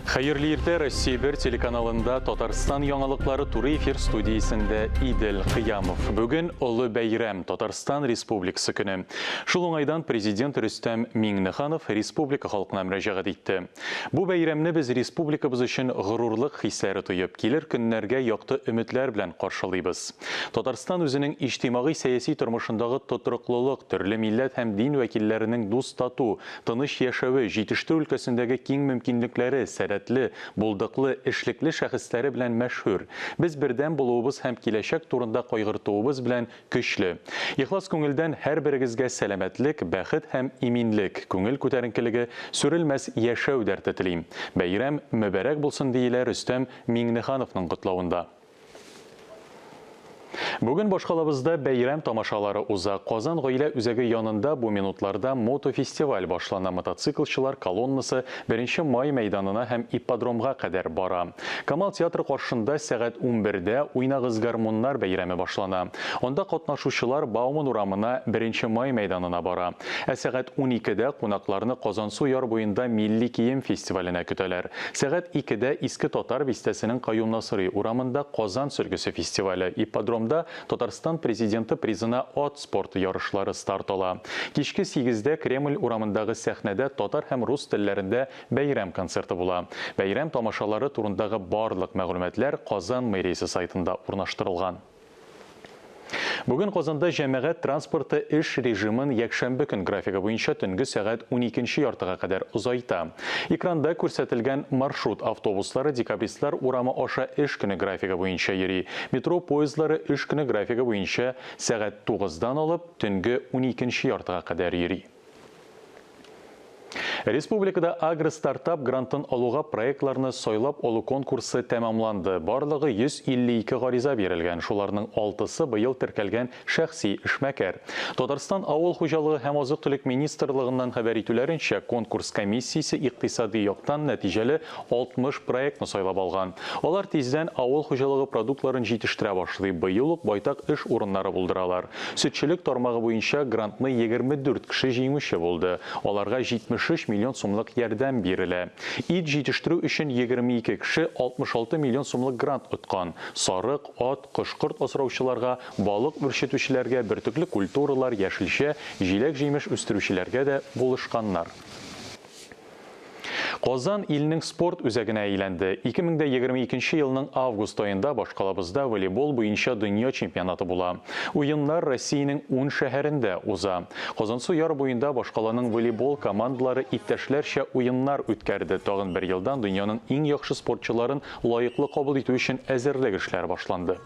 Хәерле иртә, Россия 1 телеканалында Татарстан яңалыклары туры эфир студиясендә Идел Кыямов. Бүген олы бәйрәм, Татарстан Республикасы көне. Шул уңайдан президент Рөстәм Миңнеханов республика халкына мөрәҗәгать итте. Бу бәйрәмне без республикабыз өчен горурлык хисләре тоеп, килер көннәргә якты өметләр белән каршылыйбыз. Татарстан үзенең иҗтимагый-сәяси тормышындагы тотрыклылык, төрле милләт һәм дин вәкилләренең дус-тату, Тыныч яшәве, җитештерү өлкәсендәге киң мөмкинлекләре, сәләтле, булдыклы, эшлекле шәхесләре белән мәшһүр. Без бердәм булуыбыз һәм киләчәк турында кайгыртуыбыз белән көчле. Ихлас күңелдән һәрберегезгә сәламәтлек, бәхет һәм иминлек, күңел күтәренкелеге, сүрелмәс яшәү дәрте телим. Бәйрәм мөбарәк булсын, диелә Рөстәм Миңнехановның котлавында. Бүген башкалабызда бәйрәм тамашалары уза. Казан гаилә үзәге янында бу минутларда мотофестиваль башлана. Мотоциклчылар колоннасы Беренче май мәйданына һәм ипподромга кадәр бара. Камал театры каршында сәгать 11дә Уйнагыз гармуннар бәйрәме башлана. Анда катнашучылар Бауман урамына Беренче май мәйданына бара. Ә сәгать 12дә кунакларны Казансу яр буенда милли кием фестиваленә көтәләр. Сәгать икедә Иске Татар бистәсенең Каюм Насыйри урамында Казан сөлгесе фестивале, ипподромда Татарстан Президенты призына ат спорты ярышлары старт ала. Кичке сигездә Кремль урамындагы сәхнәдә татар һәм рус телләрендә бәйрәм концерты була. Бәйрәм тамашалары турындагы барлык мәгълүматлар Казан мэриясе сайтында урнаштырылган. Бүген Казанда җәмәгать транспорты эш режимын якшәмбе көн графигы буенча төнге сәгать уникенче яртыга кадәр озайта. Экранда күрсәтелгән маршрут автобуслары Декабристлар урамы аша эш көне графигы буенча йөри. Метро поездлары эш көне графигы буенча сәгать тугыздан алып төнге уникенче яртыга кадәр йөри. Республикада Агростартап грантын алуга проектларны сайлап алу конкурсы тәмамланды. Барлыгы 152 гариза бирелгән, шуларның алтысы быел теркәлгән шәхси эшмәкәр. Татарстан Авыл хуҗалыгы һәм азык-төлек министрлыгыннан хәбәр итүләренчә, конкурс комиссиясе икътисади яктан нәтиҗәле 60 проектны сайлап алган. Алар тиздән авыл хуҗалыгы продуктларын җитештерә башлый, быел ук байтак эш урыннары булдыралар. Сөтчелек тармагы буенча грантны 24 кеше җиңүче булды. Аларга 73 миллион сумлык ярдәм бирелә. Ит җитештерү өчен 22 кеше 66 миллион сумлык грант откан. Сарык, ат, кош-корт асраучыларга, балык үрчетүчеләргә, бөртекле культуралар, яшелчә, җиләк-җимеш үстерүчеләргә дә булышканнар. Казан илнең спорт үзәгенә әйләнде. 2022 елның август аенда башкалабызда волейбол буенча дөнья чемпионаты була. Уеннар Россиянең ун шәһәрендә уза. Казансу яр буенда башкаланың волейбол командалары иптәшләрчә уеннар үткәрде. Тагын бер елдан дөньяның иң яхшы спортчыларын лаеклы кабул итү өчен әзерлек эшләре башланды.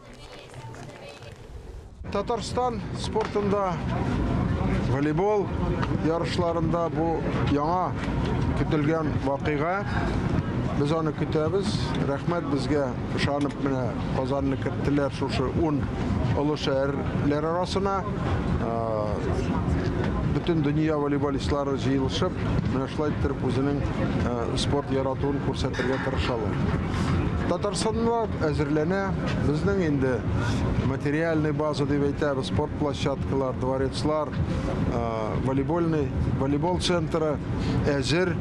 Татарстан спортында волейбол ярышларында бу яңа көтелгән вакыйга. Без аны көтәбез. Рәхмәт безгә ышанып менә Казанны керттеләр шушы 10 олы шәһәрләр арасына. Бөтен дөнья волейболистлары җыелышып, менә шулай иттереп үзенең спорт яратуын күрсәтергә тырышалар. Татарстанлылар әзерләнә. Безнең инде материальный база дип әйтәбез, спорт площадкалар, дворецлар, волейбольный, волейбол центры әзер.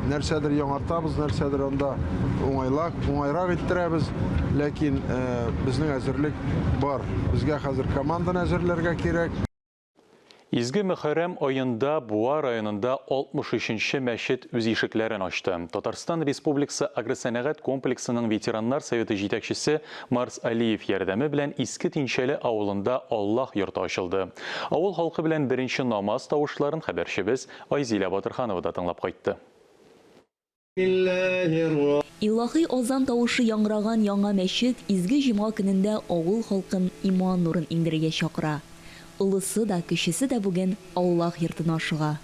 Нәрсәдер яңартабыз, нәрсәдер анда уңайлак, уңайрак иттерәбез. Ләкин безнең әзерлек бар. Безгә хәзер команданы әзерләргә кирәк. Изге Мөхәррәм аенда Буа районында 63 нче мәчет үз ишекләрен ачты. Татарстан Республикасы агросәнәгать комплексының ветераннар советы җитәкчесе Марс Алиев ярдәме белән Иске Тинчәле авылында Аллаһ йорты ачылды. Авыл халкы белән беренче намаз тавышларын хәбәрчебез Айзилә Батырханова да тыңлап кайтты. Илаһи азан тавышы яңгыраган яңа мәчет изге җомга көнендә авыл халкын иман нурын иңдерергә чакыра. Олысы да, кечесе дә бүген Аллаһ йортына ашыга.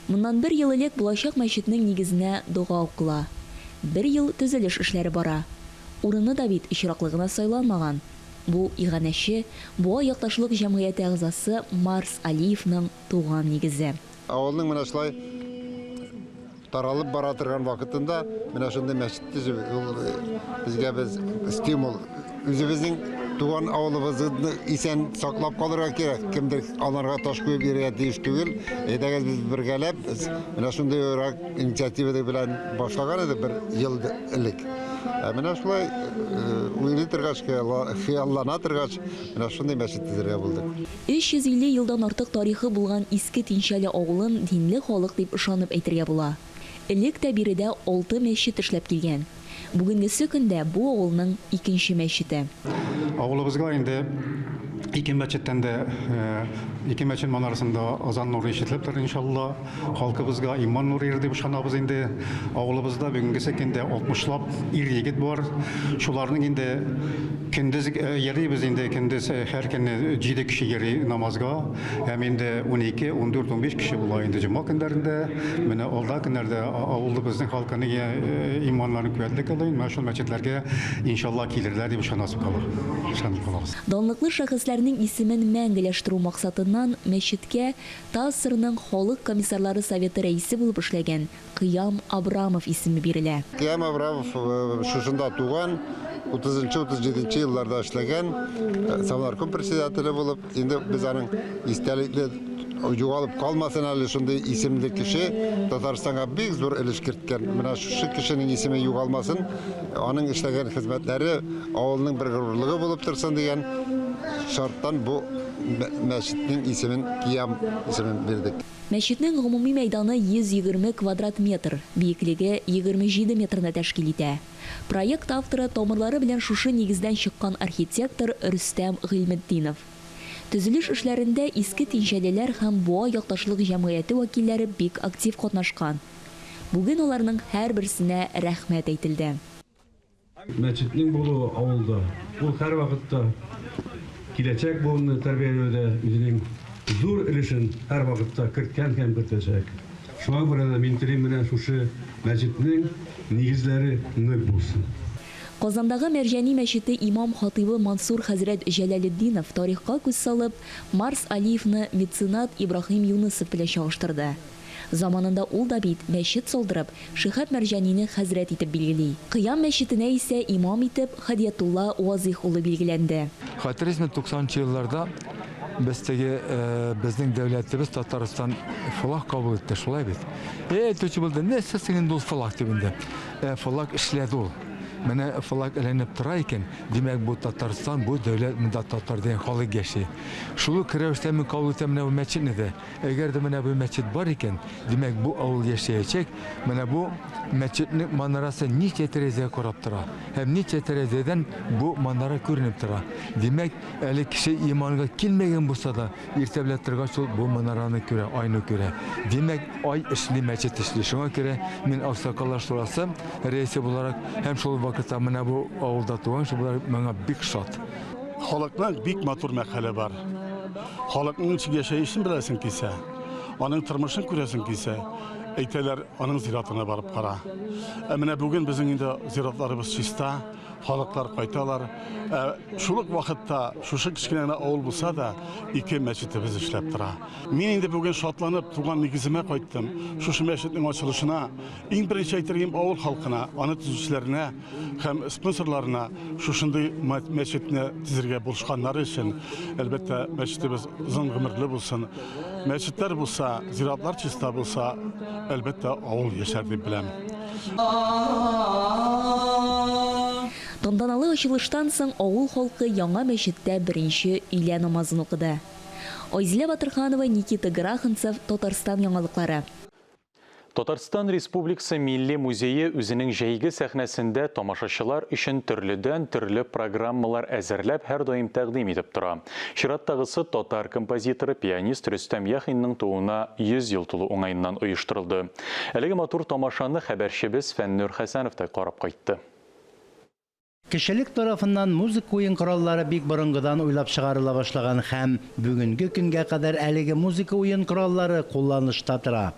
Моннан бер ел элек булачак мәчетнең нигезенә дога укыла. Бер ел төзелеш эшләре бара. Урыны да бит очраклы гына сайланмаган. Бу иганәче, Буа якташлык җәмгыяте әгъзасы Марс Алиевның туган нигезе. Авылның менә шулай таралып бара торган вакытында менә шундый мәчет төзү, ул безгә без стимул, үзебезнең Туган авылыбызны исән саклап калырга кирәк. Кемдер аларга таш куеп йөрергә тиеш түгел. Әйдәгез без бергәләп, без менә шундыйрак инициатива белән башлаган идек бер ел элек. Ә менә шулай уйлый торгач, хыяллана торгач, менә шундый мәчет төзергә булдык. 350 елдан артык тарихы булган Иске Тинчәле авылын динле халык дип ышанып әйтергә була. Элек тә биредә алты мәчет эшләп килгән. Бүгенгесе көндә бу авылның икенче мәчете. Авылыбызга инде ике мәчеттән дә, ике мәчет манарасында азан нуры ишетелеп тора, иншалла. Халкыбызга иман нуры ире дип ышанабыз инде. Авылыбызда бүгенгесе көндә 60лап ир-егет бар. Шуларның инде көндез йөрибез инде, көндез һәр көнне 7 кеше йөри намазга. Һәм инде 12, 14, 15 кеше була инде җомга көннәрендә. Менә алда көннәрдә авылыбызның халкының иманнарын куәтле кылын, менә шул мәчетләргә иншалла килерләр дип ышанасым кала. Ышанып калабыз. Данлыклы шәхесләрнең исемен мәңгеләштерү максатыннан мәчеткә ТАССРның Халык комиссарлары советы рәисе булып эшләгән Кыям Абрамов исеме бирелә. Кыям Абрамов шушында туган, 30-37 елларда эшләгән, Совнарком председателе булып, инде без аның истәлекле югалып калмасын әле шундый исемле кеше Татарстанга бик зур өлеш керткән. Менә шушы кешенең исеме югалмасын, аның эшләгән хезмәтләре авылның бер горурлыгы булып торсын дигән шарттан бу мәчетнең исемен Кыям исемен бирдек. Мәчетнең гомуми мәйданы 120 квадрат метр, биеклеге 27 метрны тәшкил итә. Проект авторы, тамырлары белән шушы нигездән чыккан архитектор Рөстәм Гыйльметдинов. Төзелеш эшләрендә Иске Тинчәлеләр һәм Буа якташлык җәмгыяте вәкилләре бик актив катнашкан. Бүген аларның һәрберсенә рәхмәт әйтелде. Мәчетнең булуы авылда, ул һәрвакытта киләчәк буынны тәрбияләүдә үзенең зур өлешен һәрвакытта керткән һәм кертәчәк. Шуңа күрә дә мин телим менә шушы мәчетнең нигезләре нык булсын. Казандагы Мәрҗани мәчете имам-хатыйбы Мансур хәзрәт Җәләлетдинов тарихка күз салып, Марс Алиевны меценат Ибраһим Юнысов белән чагыштырды. Заманында ул да бит, мәчет салдырып, Шиһаб Мәрҗанине хәзрәт итеп билгели. Кыям мәчетенә исә имам итеп Һадиятулла Вазыйх улы билгеләнде. Хәтерлисезме, туксанынчы елларда без теге, безнең дәүләтебез Татарстан флаг кабул итте, шулай бит? Әй, әйтүче булды, нәрсә соң инде ул флаг дип инде. Ә флаг эшләде ул. Менә флаг эленеп тора икән, димәк, бу Татарстан, бу дәүләт, монда татар дигән халык яши. Шул ук рәвештә мин кабул итәм менә бу мәчетне дә. Әгәр дә менә бу мәчет бар икән, димәк, бу авыл яшәячәк. Менә бу мәчетнең манарасы ничә тәрәзәгә карап тора һәм ничә тәрәзәдән бу манара күренеп тора. Димәк, әле кеше иманга килмәгән булса да, иртә белән торгач ул бу манараны күрә, айны күрә. Димәк, ай эшли, мәчет эшли. Шуңа күрә мин Аксакаллар шурасы рәисе буларак һәм шул вакытта менә бу авылда туган кеше буларак моңа бик шат. Халыкның бик матур мәкале бар. Халыкның ничек яшәешен беләсең килсә, аның тормышын күрәсең килсә, әйтәләр, аның зиратына барып кара. Ә менә бүген безнең инде зиратларыбыз чиста, халыклар кайталар. Ә шул ук вакытта шушы кечкенә генә авыл булса да, ике мәчетебез эшләп тора. Мин инде бүген шатланып туган нигеземә кайттым. Шушы мәчетнең ачылышына иң беренче әйтергем авыл халкына, аны төзүчеләренә һәм спонсорларына шушындый мәчетне төзергә булышканнары өчен, әлбәттә, мәчетебез озын гомерле булсын. Мәчетләр булса, зиратлар чиста булса, әлбәттә, авыл яшәр дип беләм. Тантаналы ачылыштан соң авыл халкы яңа мәчеттә беренче өйлә намазын укыды. Айзилә Батырханова, Никита Граханцев, Татарстан яңалыклары. Татарстан Республикасы Милли музее үзенең җәйге сәхнәсендә тамашачылар өчен төрледән-төрле программалар әзерләп һәрдаим тәкъдим итеп тора. Чираттагысы татар композиторы, пианист Рөстәм Яхинның тууына 100 ел тулу уңаеннан оештырылды. Әлеге матур тамашаны хәбәрчебез Фәннүр Хәсәнов та карап кайтты. Кешелек тарафыннан музыка уен кораллары бик борынгыдан уйлап чыгарыла башлаган һәм бүгенге көнгә кадәр әлеге музыка уен кораллары кулланышта тора.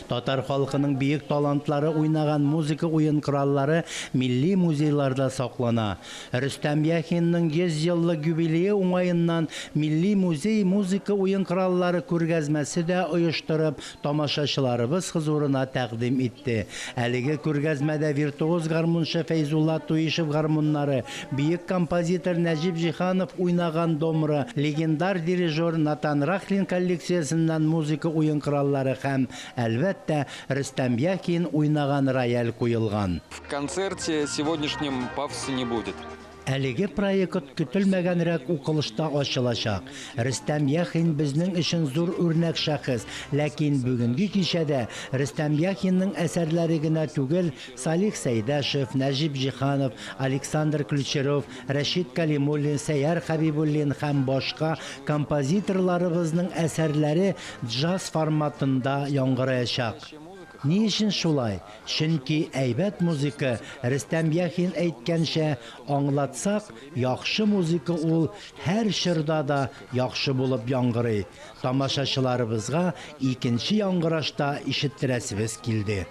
Татар халкының бөек талантлары уйнаган музыка уен кораллары милли музейларда саклана. Рөстәм Яхинның 100 еллык юбилее уңаеннан Милли музей музыка уен кораллары күргәзмәсе дә оештырып, тамашачыларыбыз хозурына тәкъдим итте. Әлеге күргәзмәдә виртуоз гармунчы Фәйзулла Туишев гармуннары, кораллары, бөек композитор Нәҗип Җиһанов уйнаган домра, легендар дирижер Натан Рахлин коллекциясеннән музыка уен кораллары һәм, әлбәттә, Рөстәм Яхин уйнаган рояль куелган. В концерте сегодняшнем пафоса не будет. Әлеге проект көтелмәгәнрәк укылышта ачылачак. Рөстәм Яхин безнең өчен зур үрнәк шәхес, ләкин бүгенге кичәдә Рөстәм Яхинның әсәрләре генә түгел, Салих Сәйдәшев, Нәҗип Җиһанов, Александр Ключеров, Рәшит Калимуллин, Сәйяр Хәбибуллин һәм башка композиторларыбызның әсәрләре джаз форматында яңгыраячак. Ни өчен шулай? Чөнки әйбәт музыка, Рөстәм Яхин әйткәнчә, аңлатсак, яхшы музыка ул һәр чорда да яхшы булып яңгырый. Тамашачыларыбызга икенче яңгырашта ишеттерәсебез килде.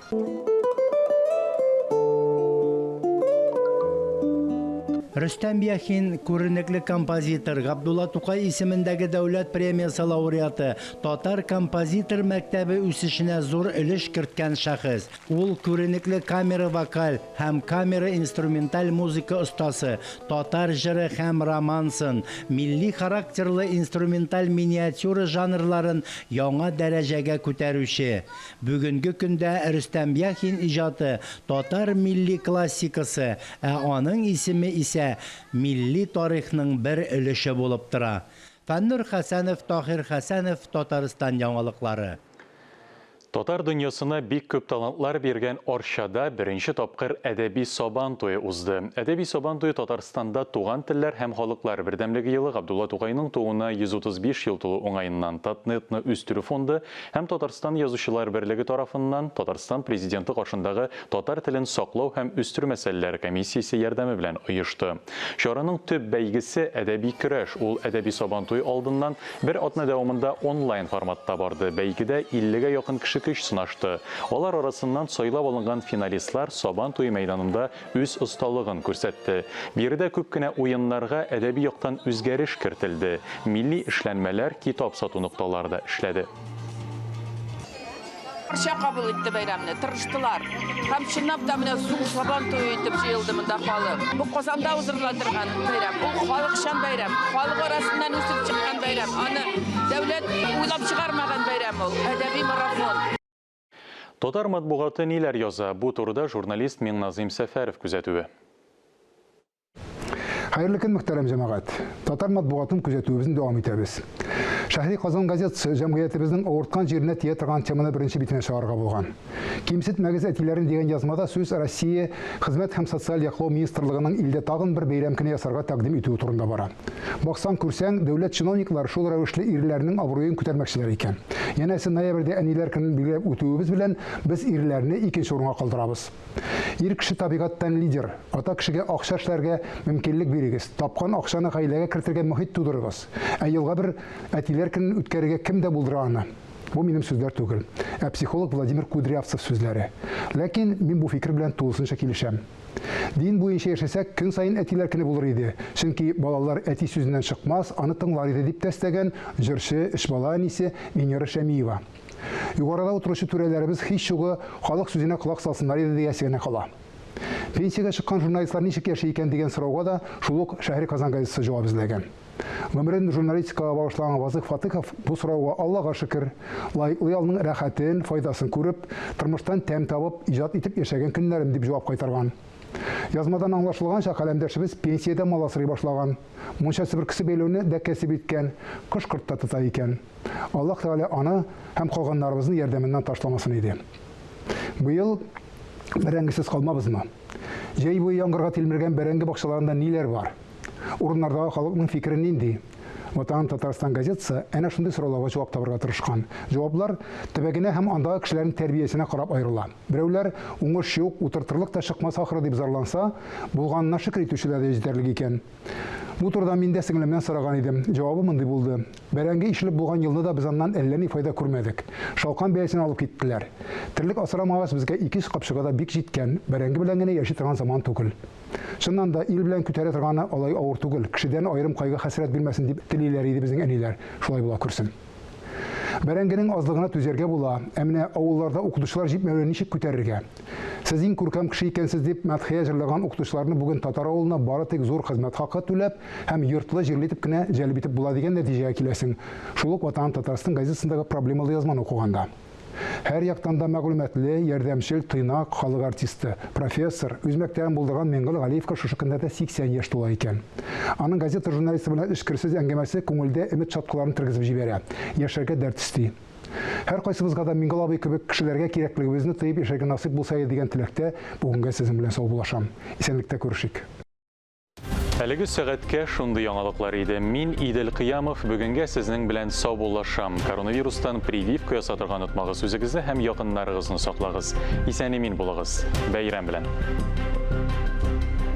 Рөстәм Яхин күренекле композитор, Габдулла Тукай исемендәге дәүләт премиясе лауреаты, татар композитор мәктәбе үсешенә зур өлеш керткән шәхес. Ул күренекле камера вокаль һәм камера инструменталь музыка остасы, татар җыры һәм романсын, милли характерлы инструменталь миниатюра жанрларын яңа дәрәҗәгә күтәрүче. Бүгенге көндә Рөстәм Яхин иҗаты татар милли классикасы, ә аның исеме исә милли тарихның бер өлеше булып тора. Фәннур Хәсәнов, Таһир Хәсәнов, Татарстан яңалыклары. Татар дөньясына бик күп талантлар биргән Арчада беренче тапкыр әдәби Сабан туе узды. Әдәби Сабан туе Татарстанда туган телләр һәм халыклар бердәмлеге елы Габдулла Тукайның тууына 135 ел тулу уңаеннан Татнетны үстерү фонды һәм Татарстан Язучылар берлеге тарафыннан Татарстан Президенты каршындагы татар телен саклау һәм үстерү мәсьәләләре комиссиясе ярдәме белән оешты. Чараның төп бәйгесе әдәби көрәш. Ул әдәби Сабан туе алдыннан бер атна дәвамында онлайн форматта барды. Бәйгедә 50гә якын кеше көч сынашты. Алар арасыннан сайлап алынган финалистлар Сабан туе мәйданында үз осталыгын күрсәтте. Биредә күп кенә уеннарга әдәби яктан үзгәреш кертелде. Милли эшләнмәләр, китап сату нокталары да эшләде. Арча кабул итте бәйрәмне, тырыштылар. Һәм чынлап та менә зур Сабан туе итеп җыелды монда халык. Бу Казанда уздырыла торган бәйрәм. Ул халыкчан бәйрәм, халык арасыннан үсеп чыккан бәйрәм. Аны дәүләт уйлап чыгармаган бәйрәм ул, әдәби марафон. Татар матбугаты ниләр яза? Бу турыда журналист Миңназыйм Сәфәров күзәтүе. Хәерле көн, мөхтәрәм җәмәгать. Татар матбугатын күзәтүебезне дәвам итәбез. Шәһри Казан газетасы җәмгыятебезнең авырткан җиренә тия торган теманы беренче битенә чыгарырга булган. Кимсетмәгез әтиләрен дигән язмада сүз Россия Хезмәт һәм социаль яклау министрлыгының илдә тагын бер бәйрәм көне ясарга тәкъдим итүе турында бара. Баксаң, күрсәң, дәүләт чиновниклары шул рәвешле ирләрнең абруен күтәрмәкчеләр икән. Янәсе, ноябрьдә әниләр көнен билгеләп үтүебез белән без ирләрне икенче урынга калдырабыз. Ир кеше табигатьтән лидер. Ата кешегә акча эшләргә мөмкинлек бирегез, тапкан акчаны гаиләгә кертергә мохит тудырыгыз. Ә елга бер әтиләр көнен үткәрергә кем дә булдыра аны? Бу минем сүзләр түгел, ә психолог Владимир Кудрявцев сүзләре. Ләкин мин бу фикер белән тулысынча килешәм. Дин буенча яшәсәк, көн саен әтиләр көне булыр иде. Чөнки балалар әти сүзеннән чыкмас, аны тыңлар иде, дип тә өстәгән җырчы, өч бала әнисе Венера Шәмиева. Югарыда утыручы түрәләребез һич югы халык сүзенә колак салсыннар иде диясе генә кала. Пенсиягә чыккан журналистлар ничек яши икән дигән сорауга да шул ук Шәһри Казан газетасы җавап эзләгән. Гомерен журналистикага багышлаган Вазыйх Фатыйхов бу сорауга Аллага шөкер, лаеклы ялның рәхәтен, файдасын күреп, тормыштан тәм табып, иҗат итеп яшәгән көннәрем дип җавап кайтарган. Язмадан аңлашылганча, каләмдәшебез пенсиядә мал асрый башлаган. Мунча себеркесе бәйләүне дә кәсеп иткән, кош-корт та тота икән. Аллаһ Тәгалә аны һәм калганнарыбызны ярдәменнән ташламасын иде. Быел бәрәңгесез калмабызмы? Җәй буе яңгырга тилмергән бәрәңге бакчаларында ниләр бар? Урыннардагы халыкның фикере нинди? Ватаным Татарстан газетасы әнә шундый сорауларга җавап табарга тырышкан. Җаваплар төбәгенә һәм андагы кешеләрнең тәрбиясенә карап аерыла. Берәүләр уңыш юк, утыртырлык та чыкмас ахры дип зарланса, булганына шөкер итүчеләр дә җитәрлек икән. Бу турыда мин дә сеңлемнән сораган идем. Җавабы мондый булды. Бәрәңге ишелеп булган елны да без аннан әллә ни файда күрмәдек. Шалкан бәясен алып киттеләр. Терлек асрамагач, безгә 200 капчыга да бик җиткән. Бәрәңге белән генә яши торган заман түгел. Чыннан да, ил белән күтәрә торганы алай авыр түгел. Кешедән аерым кайгы-хәсрәт бирмәсен дип телиләр иде безнең әниләр. Шулай була күрсен. Бәрәңгенең азлыгына түзәргә була, ә менә авылларда укытучылар җитмәвен ничек күтәрергә? Сез иң күркәм кеше икәнсез дип мәдхия җырлаган укытучыларны бүген татар авылына бары тик зур хезмәт хакы түләп һәм йортлы-җирле итеп кенә җәлеп итеп була дигән нәтиҗәгә киләсең, шул ук Ватаным Татарстан газетасындагы проблемалы язманы укыганда. Һәр яктан да мәгълүматлы, ярдәмчел, тыйнак, халык артисты, профессор, үз мәктәбен булдырган Миңгол Галиевка шушы көннәрдә 80 яшь тула икән. Аның газета журналисты белән эчкерсез әңгәмәсе күңелдә өмет чаткыларын тергезеп җибәрә, яшәргә дәрт өсти. Һәркайсыбызга да Миңгол абый кебек кешеләргә кирәклегебезне тоеп яшәргә насыйп булса иде дигән теләктә бүгенгә сезнең белән саубуллашам. Исәнлектә күрешик. Әлеге сәгатькә шундый яңалыклар иде. Мин Идел Кыямов бүгенгә сезнең белән саубуллашам. Коронавирустан прививка ясатырга онытмагыз, үзегезне һәм якыннарыгызны саклагыз. Исән-имин булыгыз. Бәйрәм белән.